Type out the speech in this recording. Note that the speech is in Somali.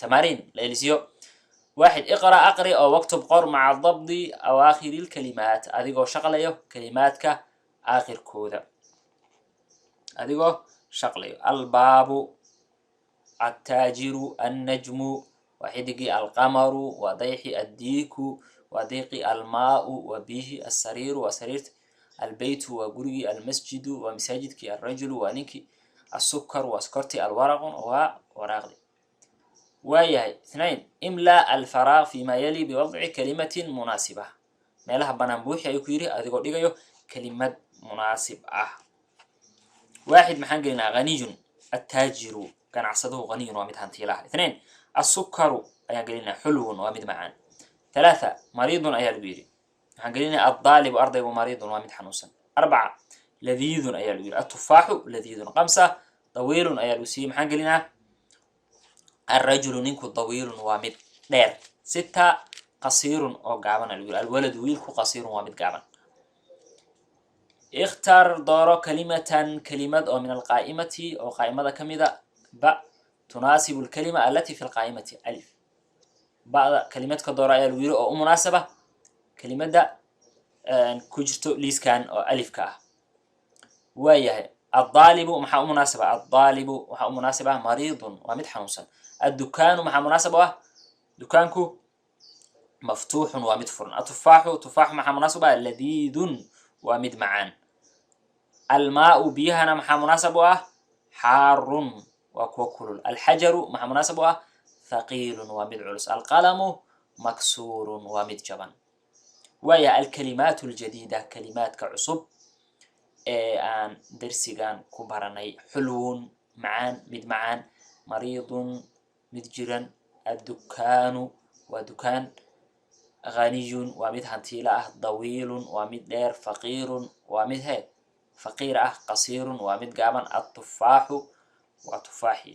Tamaariin laylisyo. 1, iqra, aqri oo waktub, qor, maca dabdi awaakhiri lkalimaat, adigoo shaqlayo kalimaadka aakhirkooda, adigoo shaqlayo. Albaabu, attaajiru, annajmu waa xidigii, alqamaru waa dayxi, addiiku waa diiqi, almaau waa biyihii, assariiru waa sariirta, albeytu waa gurigii, almasjidu waa masaajidkii, alrajulu waa ninkii, asukar waa sokortii, alwaraqu waa waraaqdi. Waayahay. 2, imla alfaraaq fima yali biwadci kalimatin munaasiba. Meelaha banaan buuxi ayuu ku yidhi, adigoo dhigayo kelimad munaasib ah. 1, maxaan gelinaa? Haniyun attaajiru, ganacsaduhu, haniyun waa mid hantiila ah. 2, assukaru ayaan gelinaa, xulwun waa mid macaan. 3, mariidun ayaa lagu yidhi, waxaan gelinaa addaalibu, ardaygu, mariidun waa mid xanuunsan. 4, ladiidun ayaa lagu yidhi, atufaaxu ladiidun. 5, dawiilun ayaa lagu siiyey, maxaan gelinaa? Alrajulu, ninku, dawiilun waa mid dheer. 6, qasiirun oo gaaban ayaa lagu yidhi, alwaladu, wiilku, qasiirun waa mid gaaban. Ikhtar, dooro, kalimatan, kelimad oo min alqaa'imati, oo qaa'imada ka mida, ba, tunaasibu alkalima alati fi alqaa'imati alif. Ba'da kelimad ka dooro ayaa lagu yidhi oo u munaasaba kelimadda ku jirto liiskan oo alifka ah. Waayahay. Addaalibu maxaa u munaasaba? Addaalibu waxaa u munaasib ah mariidun, waa mid xanuunsan. Addukaanu maxaa munaasab u ah? Dukaanku maftuuxun, waa mid furan. Atufaaxu, tufaaxu maxaa munaasab u ah? Ladiidun, waa mid macaan. Almaau, biyahana maxaa munaasab u ah? Xaarun, waa kuwa kulul. Alxajaru maxaa munaasab u ah? Thaqiilun, waa mid culus. Alqalamu maksuurun, waa mid jaban. Waayahay. Alkalimaat aljadiida, kalimaadka cusub ee aan dersigan ku baranay: xulwun, macaan, mid macaan; mariidun, mid jiran; addukaanu waa dukaan; ghaniyun waa mid hantiila ah; dawiilun waa mid dheer; faqiirun waa mid he faqiir ah; qasiirun waa mid gaaban; attufaaxu waa tufaaxi.